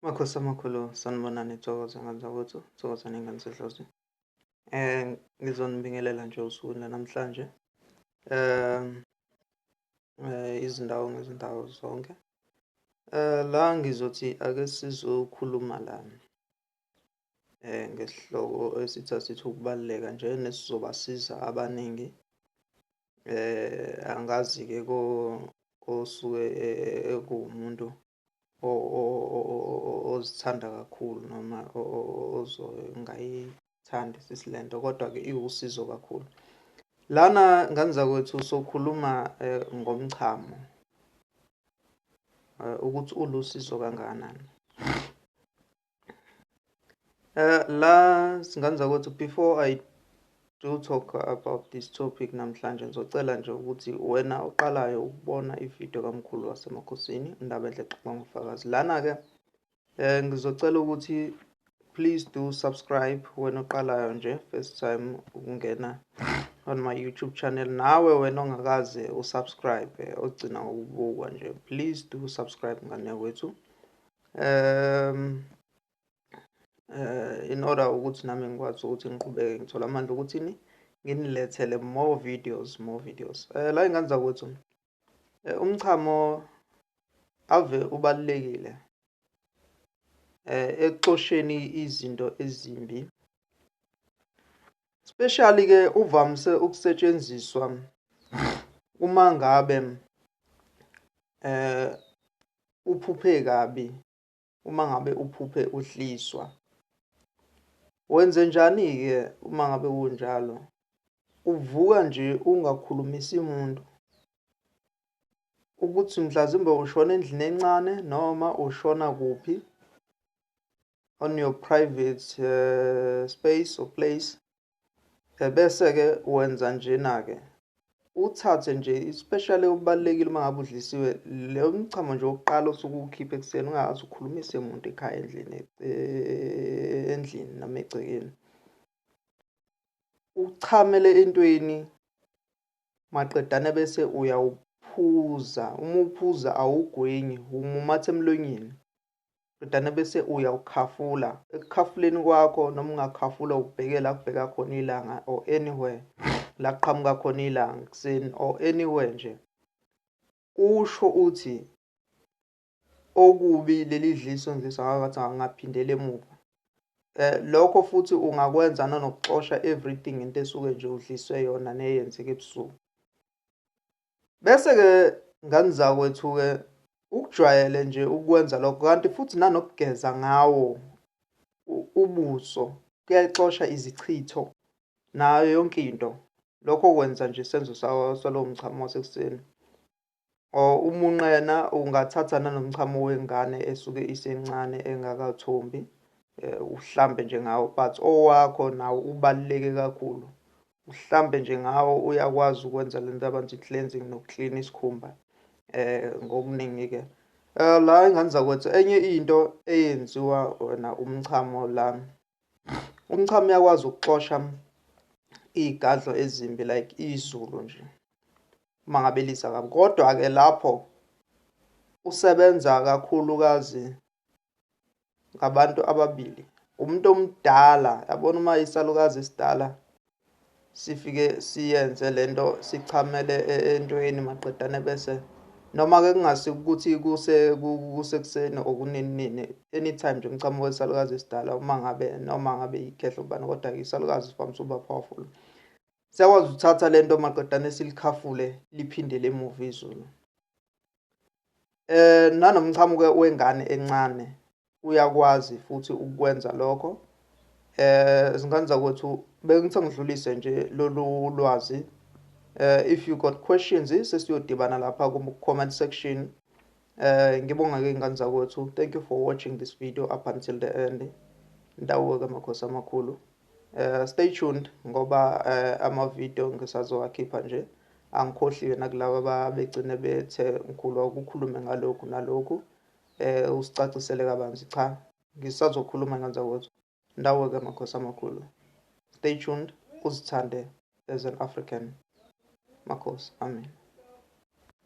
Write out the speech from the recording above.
Makhosi amakhulu, sanibonani, thokoza ngane zakwethu, thokozani ngane zedlozi. Ngizonibingelela nje osukwini lanamhlanje. Izindawo ngezindawo zonke. La ngizothi ake sizokhuluma la ngesihloko esithi asithi ukubaluleka nje nesizobasiza abaningi. Angazi-ke kosuke ekuwumuntu ozithanda kakhulu noma ozongayithandi sisi lento, kodwa-ke iwusizo kakhulu. Lana ngane zakwethu sokhuluma ngomchamo, ukuthi ulusizo kangakanani. La ngane zakwethu, before I do talk about this topic namhlanje, ngizocela nje ukuthi wena oqalayo ukubona ividiyo kaMkhulu waseMakhosini, Indaba Enhle Exoxwa Ngofakazi. Lana-ke ngizocela ukuthi please do subscribe wena oqalayo nje, first time ukungena on my YouTube channel. Nawe wena ongakaze usubscribe, ogcina ngokubukwa nje, please do subscribe ngane yakwethu. In order ukuthi nami ngikwazi ukuthi ngiqhubeke ngithola amandla ukuthi ni nginilethele more videos, more videos. La ingane zakwethu, umchamo ave ubalulekile ekuxosheni izinto ezimbi, especially ke uvamise ukusetshenziswa uma ngabe uphuphe kabi, uma ngabe uphuphe uhliswa. Wenze njani-ke uma ngabe kunjalo? Uvuka nje ungakhulumisi muntu ukuthi mhlazimbe ushona endlini encane noma ushona kuphi on your private space or place. Bese-ke wenza njena-ke, uthathe nje, especially okubalulekile uma ngabe udlisiwe, leyo mchamo nje wokuqala osuke uwukhipha ekuseni, ungakaze ukhulumise muntu ekhaya, endlini, endlini noma egcekeni, uchamele entweni maqedane, bese uyawuphuza. Uma uphuza awugwenyi, umumatha emlonyeni, qedane bese uyawukhafula. Ekukhafuleni kwakho, noma ungakhafula ubheke la kubheka khona ilanga or anywhere la kuqhamuka khona ilanga ekuseni or anywhere nje, usho uthi okubi leli dliso ngidliswa ngakathi angaphindela emuva. Lokho futhi ungakwenza nanokuxosha everything into esuke nje udliswe yona neyenzeke ebusuku. Bese-ke ngane zakwethu-ke ukujwayele nje ukwenza lokho, kanti futhi nanokugeza ngawo ubuso kuyayixosha izichitho nayo yonke into. Lokho kwenza nje isenzo salowo mchamo wasekuseni. Or umunqena ungathatha nanomchamo wengane esuke isencane engakathombi, uhlambe nje ngawo, but owakho nawo ubaluleke kakhulu. Uhlambe nje ngawo, uyakwazi ukwenza lento abathi cleansing nokuklina isikhumba ngokuningi-ke. La ingane zakwethu, enye into eyenziwa wena umchamo la, umchamo uyakwazi ukuxosha iy'gadlo ezimbi like izulu nje uma ngabe liza kabi, kodwa-ke lapho usebenza kakhulukazi ngabantu ababili, umuntu omdala. Yabona uma isalukazi esidala sifike siyenze lento, sichamele entweni maqedane, bese noma-ke kungasi ukuthi kusekuseni okunini nini, anytime nje umchamo wesalukazi esidala, uma ngabe noma ngabe ikhehla ubani, kodwa-ke isalukazi sivamise ukuba powerful, siyakwazi ukuthatha lento maqedane silikhafule liphindele emuva izulu. Nanomchamo ke wengane encane uyakwazi futhi ukwenza lokho. Zingane zakwethu, bengithi ngidlulise nje lolu lwazi. If you got questions, sesiyodibana lapha ku comment section. Ngibonga ke ingane zakwethu. Thank you for watching this video up until the end. Ndawo ke makhosi amakhulu. Stay tuned ngoba ama video ngisazowakhipha nje, angikhohliwe nakulabo ababegcine bethe mkhulu akukhulume ngalokhu nalokhu, usicacisele kabanzi. Cha, ngisazokhuluma ngane zakwethu. Ndawo ke makhosi amakhulu, stay tuned, uzithande as an African. Makhosi, amen.